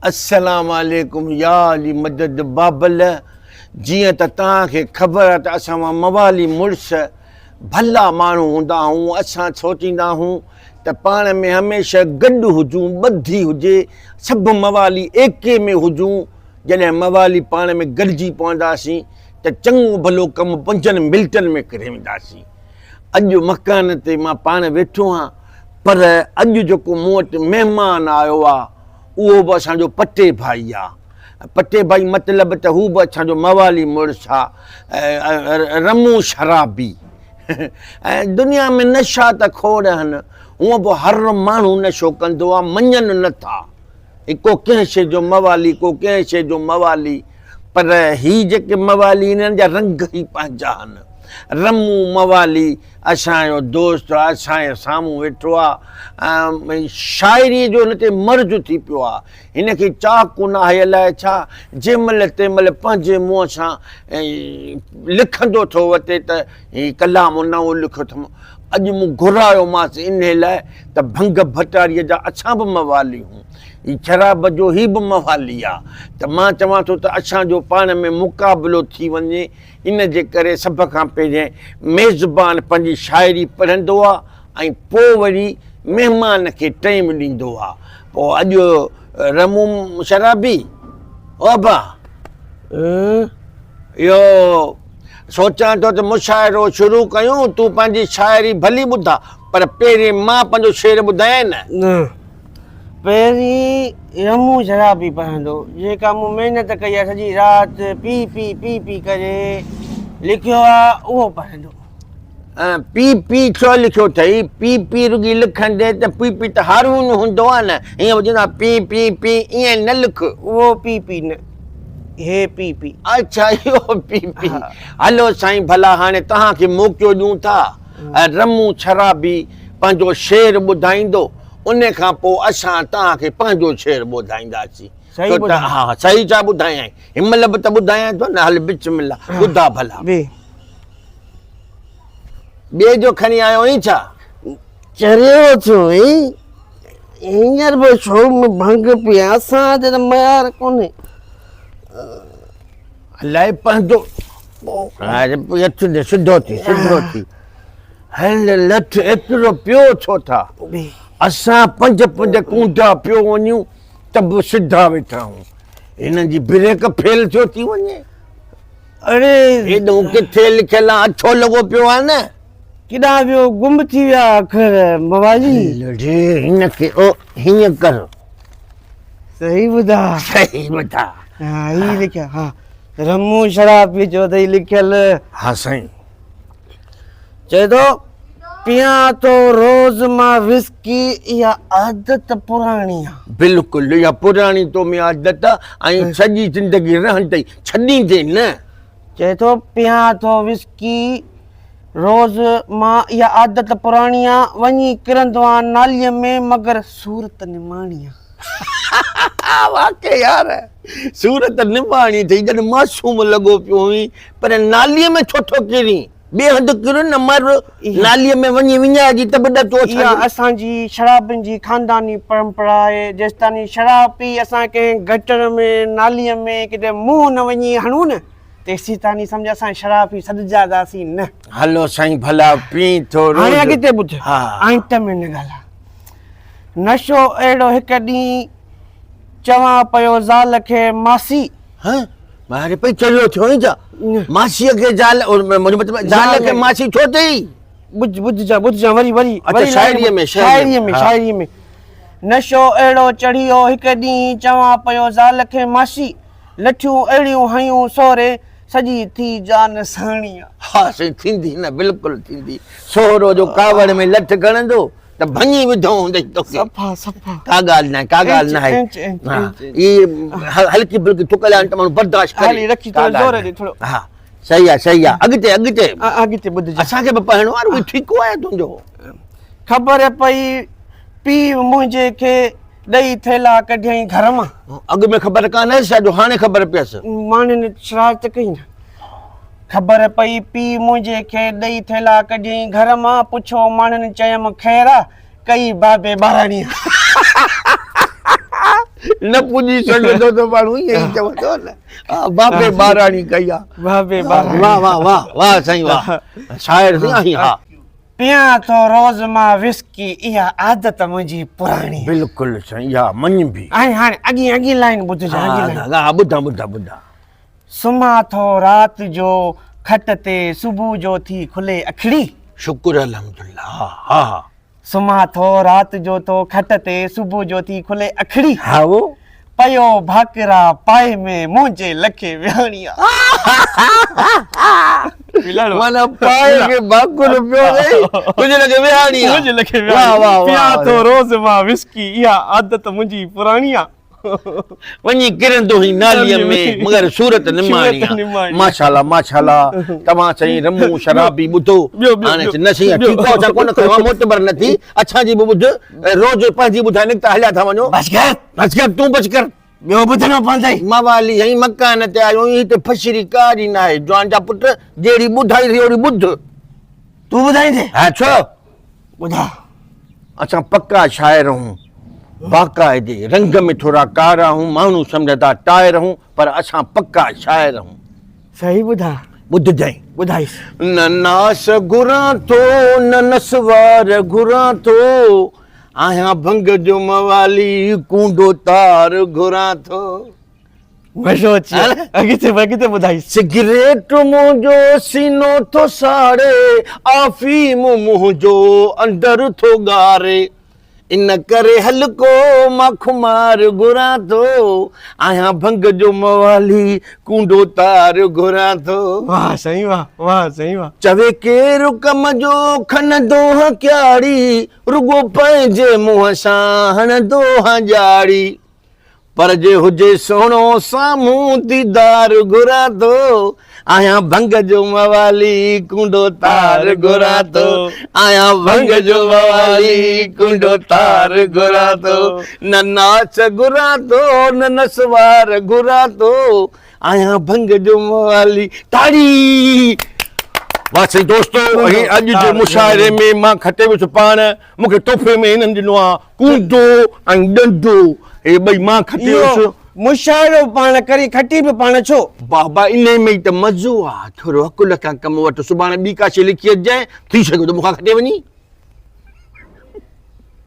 السلام عليڪم يا علي مدد بابل جيئن ته توهان کي خبر آهي ته اسان مان موالي مڙس ڀلا ماڻهو هوندا آهيون اسان سوچيندا آهيون ته پاڻ ۾ هميشه گڏ هجون ٻڌي هجي سڀ موالي ايڪي ۾ هجون جڏهن موالي پاڻ ۾ گڏجي پونداسين ته چڱو ڀلو ڪم پنجن ملٽن ۾ ڪري وينداسين اڄ مڪان تي مان پاڻ ويٺو آهيان پر اڄ جيڪو مون وٽ مهمان آيو آهي اهو به اسان جو پٽي ڀائي آ. پٽي ڀائي مطلب ته هو به اسان جو موالي مڙس آ. رمون شرابي. ۽ دنيا ۾ نشا ته کوڙ آهن. هونء به هر ماڻهو نشو ڪندو آ، مڃن نه ٿا. ڪو ڪنهن شيء جو موالي، ڪو ڪنهن شيء جو موالي. پر هي جيڪي موالي انهن جا رنگ ئي پنهنجا آهن. رمون موالي اسان جو دوست آ، اسان جي سامهون ويٺو آ ۽ شاعريء جو هن تي مرض ٿي پيو آ. هن کي چاهه ڪونه آهي الائي ڇا، جنهن مهل تنهن مهل پنهنجي منهن سان لکندو ٿو وتي ته هي ڪلام نئون لکيو اٿم. اڄ مون گهرايومانس انهيء لاء ته ڀنگ ڀٽاريء جا اسان به موالي هون. هي شراب جو هي به موالي آ ته مان چوان ٿو ته اسان جو پاڻ ۾ مقابلو ٿي وڃي. ان جي ڪري سڀ کان پهرين ميزبان پنهنجي شاعري پڙهندو آ ۽ پوء وري مهمان کي ٽئيم ڏيندو آ. پوء اڄ رمون شرابي او ابا اهو سوچان ٿو ته مشاعرو شروع ڪيون تون پنهنجي شاعري ڀلي ٻڌا پر پهرين مان پنهنجو شعر ٻڌايان نه. نه پهرين رمون شرابي پڙهندو جيڪا مون محنت ڪئي آ سڄي رات پي پي پي پي ڪري لکيو آ اهو پڙهندو. پي پي ڇو لکيو اٿئي؟ پي پي رڳي لکندي ته پي پي ته هارون هوندو آ نه ائين وجهندا پي پي پي ائين نه لک. اهو پي پي نه هي پي پي. اڇا اهو پي پي هلو سائين ڀلا هاڻي توهان کي موقعو ڏيون ٿا رمون شرابي پنهنجو شعر ٻڌائيندو ان کان پوء اسان توهان کي پنهنجو شعر ٻڌائينداسين. صحيح ٻڌايائين. ها صحيح ڇا ٻڌايائين هن مهل به ته ٻڌايان ٿو نه هل بسم الله ٻڌا ڀلا. ٻئي جو کڻي آيو آهين ڇا؟ چريو ٿيو آهين هينئر به ڇو ڀنگ پيئان اسان تي ته ميار ڪونهي. الائي پنهنجو سڌو ٿي سڌو ٿي هل لٺ ايترو پيو ڇو ٿا؟ اسان پنج پنج ڪونڊا پيو وڃون ته به سڌا ويٺا آهيون. هنن جي بريڪ فيل ٿيو ٿي وڃي. اڙي هيڏو ڪٿي لکيل آ اڇو لڳو پيو آ نه. ڪيڏانهن ويو گم ٿي ويا اکر موالي. لڙي هن کي او هيئن ڪر. صحيح ٻڌا. صحيح ٻڌا. ها هي لکيا ها رمون شراب پي چيو اٿئي لکيل. ها سائين. چئي ٿو پيان ٿو روز مان وسڪي اها عادت پراڻي آ. بلڪل اها پراڻي تو ۾ عادت آ ۽ سڄي زندگي رهندئي ڇڏيندين نه. چئي ٿو پيان ٿو وسڪي روز مان اها عادت پراڻي آ وڃي ڪرندو آن ناليء ۾ مگر صورت نماڻي آ. واقعي يار صورت نماڻي اٿئي ڄڻ معصوم لڳو پيو هئين پر ناليء ۾ ڇو ٿو ڪرين؟ ٻئي هنڌ ڪر نه مر، ناليء ۾ وڃي وڃائجي ته به ڏچو اسان جو. اها اسان جي شرابين جي خانداني پرمپرا آهي، جيستاني شراب پي اسان ڪنهن گٽر ۾، ناليء ۾ ڪٿي منهن نه وڃي هڻون نه، تيسيتاني سمجهه اسان شراب پي سڏجاداسين نه. هلو سائين ڀلا پين ٿورو. هاڻي اڳتي ٻڌ، آئنٽ ۾ نه ڳالهاء. نشو اهڙو هڪ ڏينهن چوان پيو زال کي ماسي. ها ماري پئي چريو ٿيو آهين ڇا؟ ماسيء کي زال منهنجو مطلب زال کي ماسي ڇو چئي؟ ٻڌ ٻڌجان ٻڌجان وري وري اڇا شاعريء ۾ شاعريء ۾ شاعريء ۾ نشو اهڙو چڙهي ويو هڪ ڏينهن چوان پيو زال کي ماسي لٺيون اهڙيون هنيون سهري سڄي ٿي جان سهڻي آ. ها سائين ٿيندي نه بلڪل ٿيندي سهرو جو ڪاوڙ ۾ لٺ کڻندو ته ڀڃي وڌو هوندئي توکي. صفا صفا. ڪا ڳالهه ناهي ڪا ڳالهه ناهي. انچ انچ انچ هي هلڪي ڦلڪي ٿڪ لائڻ ته ماڻهو برداشت ڪري. هلي رکي ٿورو زور ڏي ٿورو. ها صحيح آ صحيح آ اڳتي اڳتي. اڳتي ٻڌجي. اسان کي به پڙهڻو آ رڳو ٺيڪو آهي تنهنجو. خبر پئي پيء منهنجي کي ڏئي ٿيلها ڪڍيائين گهر مان. اڳ ۾ خبر ڪانه هيس ڇا جو هاڻي خبر پيس. ماڻهن شرارت ڪئي نه. خبر پئي پيء منهنجي کي ڏئي ٿيلها ڪڍيائين گهر مان، پڇيو ماڻهن چيم خير آ، ڪئي بابي ٻاراڻي آ. نه پڄي سگهندو ته ماڻهو ائين ئي چوندو نه. ها بابي ٻاراڻي ڪئي آ. بابي ٻاراڻي. واه واه واه واه سائين واه. شاعر سائين آهين ها. پيان ٿو روز مان وسڪي اها عادت منهنجي پراڻي. بلڪل سائين اها مڃبي. ۽ هاڻي اڳين اڳين لائين ٻڌجان اڳين لائين. ها ٻڌان ٻڌان ٻڌان. سمهان ٿو رات جو کٽ تي صبح جو ٿي کلي اکڙي. شڪر الحمدالله ها ها ها. سمهان ٿو رات جو ٿو کٽ تي صبح جو ٿي کلي اکڙي. هائو. پيو ڀاڪرا پائي ۾ منهنجي لکي ويهاڻي آ. معنيٰ پائي کي ڀاڪر پيو اٿئي تنهنجي لکي ويهاڻي آ. منهنجي لکي ويهاڻي. واه واه واه. پيان ٿو روز مان وسڪي اها عادت منهنجي پراڻي آ. وڃي ڪرندو هئين ناليء ۾ مگر صورت نماڻي آ. ماشاءالله ماشاءالله توهان سائين رمون شرابي ٻڌو هاڻي نه سائين ٺيڪ آ اسان ڪونه کيو آ معتبر نه ٿي اسان جي به ٻڌ روز پنهنجي ٻڌائي نڪتا هليا ٿا وڃو. بس ڪر. بس ڪر تون بس ڪر. ٻيو ٻڌڻو پوندئي. موالي سائين مڪان تي آيو آهين هتي ڦشري ڪا جي ناهي جوان جا پٽ جهڙي ٻڌائي اٿئي اوهڙي ٻڌ. تون ٻڌائيندين؟ ها ڇو؟ ٻڌاء. اسان پڪا شاعر هون باقاعدي رنگ ۾ ٿورا ڪارا هون ماڻهو سمجهندا ٽائر هون پر اسان پڪا شاعر هون. صحيح ٻڌاء. ٻڌجانء. ٻڌائيس. نه ناس گهران ٿو نه نسوار گهران ٿو آهيان ڀنگ جو موالي ڪونڊو تار گهران ٿو. مزو اچي ويو. اڳتي اڳتي ٻڌائيس. سگريٽ منهنجو سينو ٿو ساڙي، آفيم منهنجو اندر ٿو ڳاري، ان ڪري هلڪو مان خمار گهران ٿو، آهيان ڀنگ جو موالي ڪونڊو تار گهران ٿو. واه سائين واه واه سائين واه. چوي ڪير ڪم جو کنندو هان ڪياڙي، رڳو پنهنجي منهن سان هڻندو هان ڄاڙي. پر جي هجي سهڻو سامهون ديدار گهران ٿو، آهيان ڀنگ جو موالي ڪونڊو تار گهران ٿو، آهيان ڀنگ جو موالي ڪونڊو تار گهران ٿو، نه ناچ گهران ٿو نه نسوار گهران ٿو، آهيان ڀنگ جو موالي تاڙي. واه سائين دوستو هي اڄ جي مشاعري ۾ مان کٽي ويس پاڻ مون کي تحفي ۾ هنن ڏنو آ ڪونڊو ۽ ڏنڊو هي ٻئي مان کٽي ويس. اهو مشاعرو پاڻ ڪرين کٽي به پاڻ ڇو؟ بابا انهي ۾ ئي ته مزو آ ٿورو عقل کان ڪم وٺ سڀاڻي ٻي ڪا شي لکي اچجانء ٿي سگهي ٿو مون کان کٽي وڃين.